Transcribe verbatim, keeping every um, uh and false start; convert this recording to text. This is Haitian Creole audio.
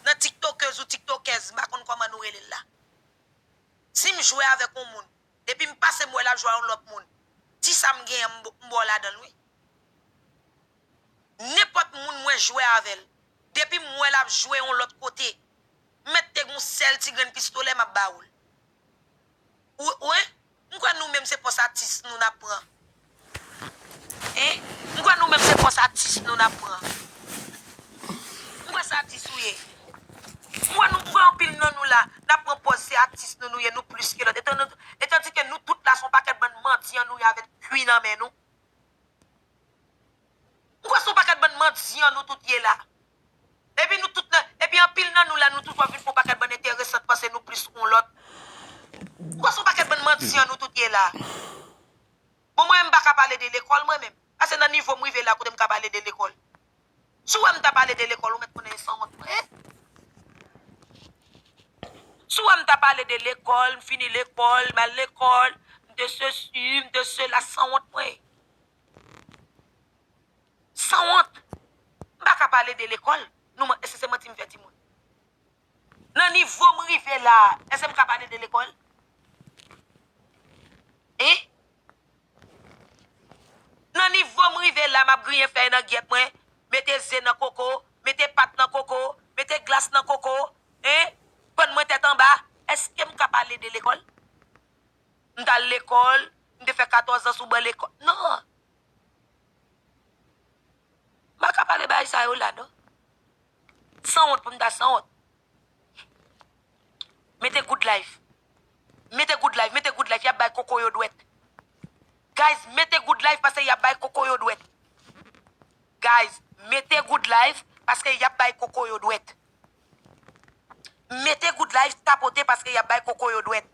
nan TikTokèz ou TikTokèz, m pa konn kòman nou rele l la. Si m jwe avèk yon moun, depi m pase m wè l ap jwe a yon lòt moun, ti sa m genyen m bo- m ba w ladan l wi. Nenpòt moun mwen jwe avè l, depi m wè l ap jwe yon lòt kote, m mèt te gon sèl ti grenn pistolè m ap ba ou l. Ou, ou, en? M kwè nou menm se pòs atis nou n ap pran. En? M kwè nou menm se pòs atis nou n ap pran. M kwè se atis ou ye. M kwè nou, m kwè anpil nan nou la, n ap pran pòz se atis nou nou ye, nou plis ke lòt. Etan nou, etandike nou tout la se yon pakèt bann mandyan nou ye avèk kwi nan men nou. M kwè se yon pakèt bann mandyan nou tout ye la. Epi nou tout nan, epi anpil nan nou la, nou tout wè vin fè yon pakèt bann enteresan, panse nou plis yon lòt. M kwè se yon pakèt bann mandyan nou tout ye la. Bon, mwen, m pa ka pale de lekòl, mwen menm. Paske nan nivo m rive la, kote m ka pale de lekòl. Si w wè m ta pale de lekòl, ou mèt konnen e sanwont mwen ye. Si w wè m ta pale de lekòl, m fini lekòl, m al lekòl, m te sesi, m te sela, sanwont mwen ye. Sanwont. M pa ka pale de lekòl. Nou, èske se manti m fè timoun? Nan nivo m rive la, èske m ka pale de lekòl? Hein? Nan nivo m rive la, m ap griyen fèy nan gyèt mwen, mete ze nan koko, mete pat nan koko, mete glas nan koko, hein? Pann mwen tèt anba, èske m ka pale de lekòl? M t al lekòl, m te fè katòz an sou ban lekòl. Non! M pa ka pale bagay sa yo la, non. Sanwont pou m ta sanwont. Mete good life. Mete good life, mete good life, y ap bay koko yo dwèt. Guys, mete good life paske y ap bay koko yo dwèt. Guys, mete good life paske y ap bay koko yo dwèt. Mete good life, tapote paske y ap bay koko yo dwèt.